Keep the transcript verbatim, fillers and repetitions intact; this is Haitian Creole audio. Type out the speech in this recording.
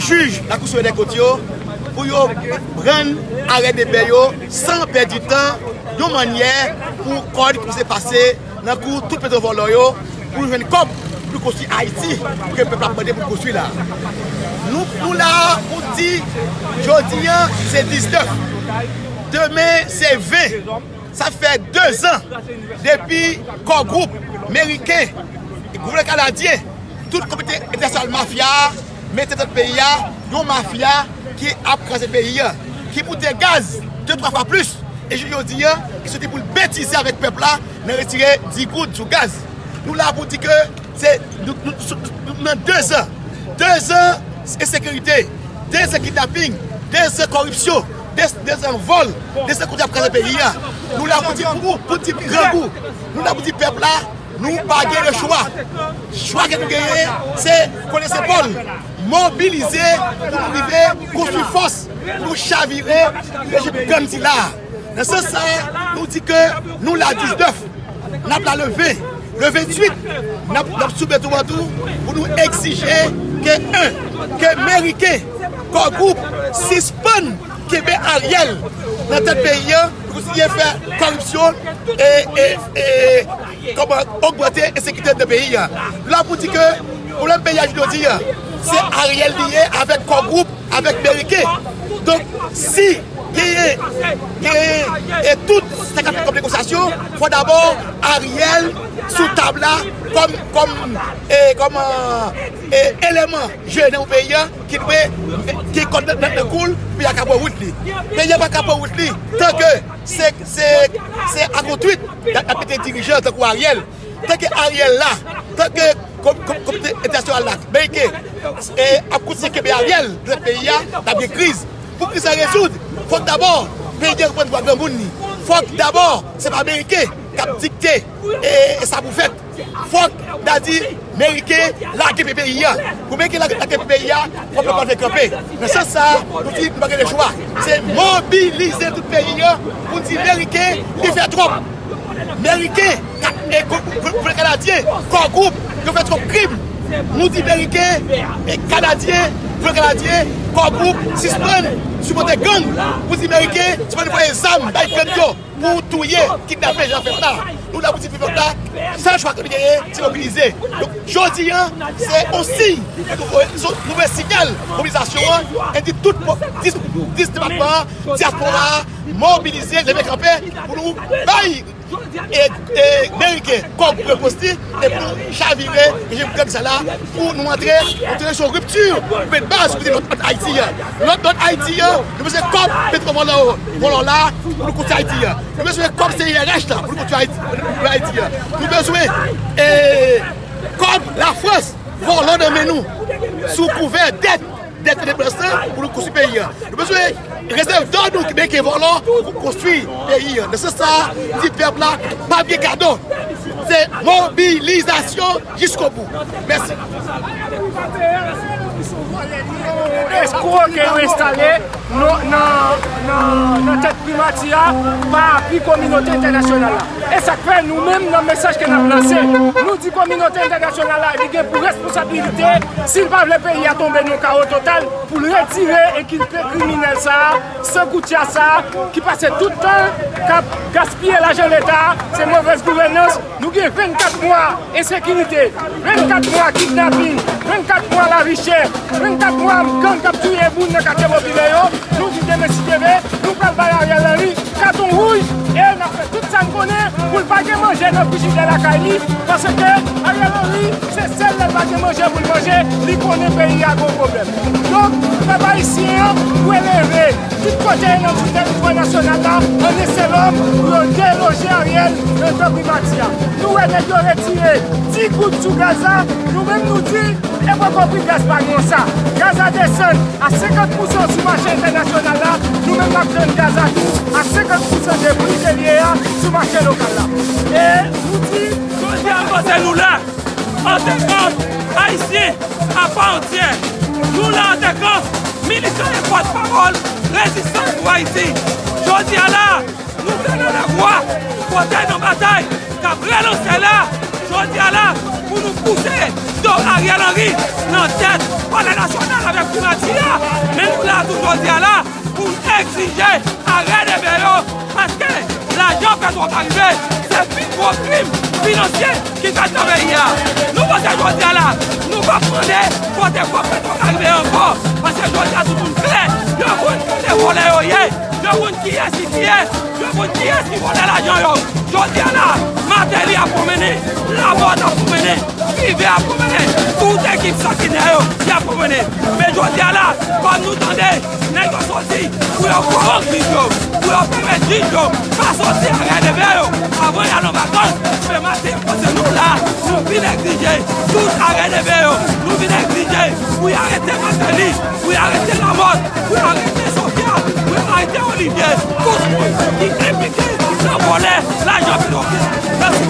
Jij Lakou Siperyè dè Kont yo pou yo rann arè depè yo san pèdi tan, yon mannyè pou kòd kòmanse pase nan kou tout petwo vòlò yo, pou nou jwenn kòb pou nou konstwi Ayiti ke pèp la ap mande pou nou konstwi la. Nou, nou la pou di, jodi a se diznèf, demen se ven. Sa fè dezan depi Core Group, Meriken, gouvènman Kanadyen, tout kominote entènasyonal mafya a mete tèt peyi a, yon mafya ki ap kraze peyi a, ki moute gaz de twa fwa plis. E jounen jodi a, ki soti pou l betize avèk pèp la nan retire dis goud sou gaz. Nou la pou di ke se, nou, nou, nou, nou nan dezan, dezan ensekirite, dezan kidnaping, dezan kòripsyon, dezan vòl, dezan kote ap kraze peyi a. Nou la pou di, pou, pou di grangou. Nou la pou di pèp la, nou pa gen lechwa. Chwa ke nou genyen, se kole zepòl, mobilize pou nou rive konstwi fòs, pou nou chavire rejim gang sila. Nan sans sa, nou di ke nou la diznèf, n ap la le ven, le venntuit, n ap, n ap soumèt nou an tou pou nou egzije ke, en, ke Meriken, Core Group, sispann kenbe Ariel nan tèt peyi a, pou kontinye fè kòripsyon e, e, e kòman ogmante ensekirite nan peyi a. La pou di ke pwoblèm peyi a jodi a, se Ariel li ye avèk Core Group, avèk Meriken. Donk, si genyen, genyen, e tout sa k ap fèt kòm negosyasyon, fò dabò Ariel sou tab la kòm, kòm, e, kòm, e, eleman jwe nan yon peyi a ki dwe, ki kòd nan, nan, nan kou l, peyi a ka pran wout li. Peyi a pa ka pran wout li tan ke se, se, se akontwit y ap, y ap mete dirijan tankou Ariel. Tanke Ariel la, tanke kom-, kom-, kominote entènasyonal la, Meriken, e, ap kontinye kenbe Ariel nan tèt peyi a, n ap gen kriz. Pou kriz la rezoud, fòk dabò peyi a reprann dwa granmoun li. Fòk dabò se pa Meriken k ap dikte, e, e sa pou fèt. Fòk n a di Meriken lage peyi a. Pou Meriken lage, lage peyi a, fòk pèp la leve kanpe. Nan sans sa, nou di nou pa gen lechwa. Se mobilize tout peyi a pou di Meriken li fè twòp. Meriken, ka-, e, gou-, gou-, gouvènman kanadyen, Core Group, yo fè twòp krim. Nou di Meriken, e, Kanadyen, gouvènman kanadyen, Core Group, sispann sipòte gang. Pou di Meriken, sispann voye zam bay gang yo pou touye, kidnape jan fèt la. Nou la pou di pèp la, sèl chwa ke nou genyen, se mobilize. Donk, jodi a, se yon siy, se yon nouvo siyal mobilizasyon an, e di tout po-, dis, dis depatman an, dyaspora a, mobilize, leve kanpe pou nou bay, e, e, Meriken Core Group repons li, e pou chavire rejim gang sa la, pou nou antre, nou antre sou ripti pou met baz pou lòt, lòt Ayiti a. Lòt, lòt Ayiti a, nou bezwen kòb petwo vòlò, vòlò la, pou nou konstwi Ayiti a. Nou bezwen kòb C I R H la, pou nou konstwi Ayiti, pou Ayiti a. Nou bezwen, e, kòb Lafrans, vòlò nan men nou, sou kouvè dèt, dèt endepandans lan, pou nou konstwi peyi a. Nou bezwen rezèv dò nou ki Meriken vòlò pou konstwi peyi a. Nan sans sa, di pèp la, p ap gen kado. Se mobilizasyon jiskobou. Mèsi. Eskwo ke yo enstale nan, nan, nan, nan tèt Primati a pa apui kominote entènasyonal la. E sa k fè nou menm nan mesaj ke n ap lanse, nou di kominote entènasyonal la li gen pou responsabilite, si l pa vle peyi a tonbe nan kawo total, pou l retire e kilpe kriminèl sa a, sangoutya sa a, ki pase tout tan k ap gaspiye lajan leta a, se movèz gouvènans. Nou gen vennkat mwa ensekirite, vennkat mwa kidnaping, vennkat mwa lavi chè, vennkat mwa gang k ap touye moun nan katye popilè yo. Nou di demen si Dye vle, nou pral bay Ariel Henry katon wouj e n ap fè tout sa n konnen pou l pa gen manje nan frijidè lakay li, paske Ariel Henry, se sèl lè l pa gen manje pou l manje, li konnen peyi a gen yon pwoblèm. Donk, pèp ayisyen an dwe leve tout kote nan tout tèritwa nasyonal la, an eselòm pou yo deloje Ariel nan tan primati a. Nou wè nèg yo retire dis goud sou gaz la, nou menm nou di, e poko pri gaz pa gen sa. Gaz la desann a senkant pousan sou mache entènasyonal la, nou menm n ap tann gaz la tou a senkant pousan de pri ke l ye a sou mache lokal la. E nou di, jodi a, m panse nou la, antanke Ayisyen apa antyè, nou la antanke militan e pòtpawòl rezistans pou Ayiti. Jodi a la, nou te nan lèvwa, kote nan batay k ap relanse la, jodi a la, pou nou pouse do Ariel Henry nan tèt Palè Nasyonal avèk primati a. Men nou la tou jodi a la pou n egzije arè deve yo, paske lajan Petwokaribe se pi gwo krim finansye ki fèt nan peyi a. Nou panse jodi a la, nou p ap mande kote kòb Petwokaribe ankò, paske jodi a tout moun klè, yo konn kote vòlè yo ye, yo konn kiyès ki kiyès, yo konn kiyès ki vòlè lajan yo. Jodi a la, Martelly ap pwomene, Lamothe ap pwomene, Privé ap pwomene, tout ekip sanginè yo, y ap pwomene. Men jodi a la, kòm nou tande, nèg yo soti pou yo kòwonp jij yo, pou yo pèmèt jij yo pa soti arè deve yo avan y al an vakans. Men maten, panse nou la, nou vin egzije tout arè deve yo, nou vin egzije pou y arete Martelly, pou y arete Lamothe, pou y arete Sophia, pou y arete Olivier, tout moun ki enplike nan vòlè lajan Petwokaribe. Mèsi.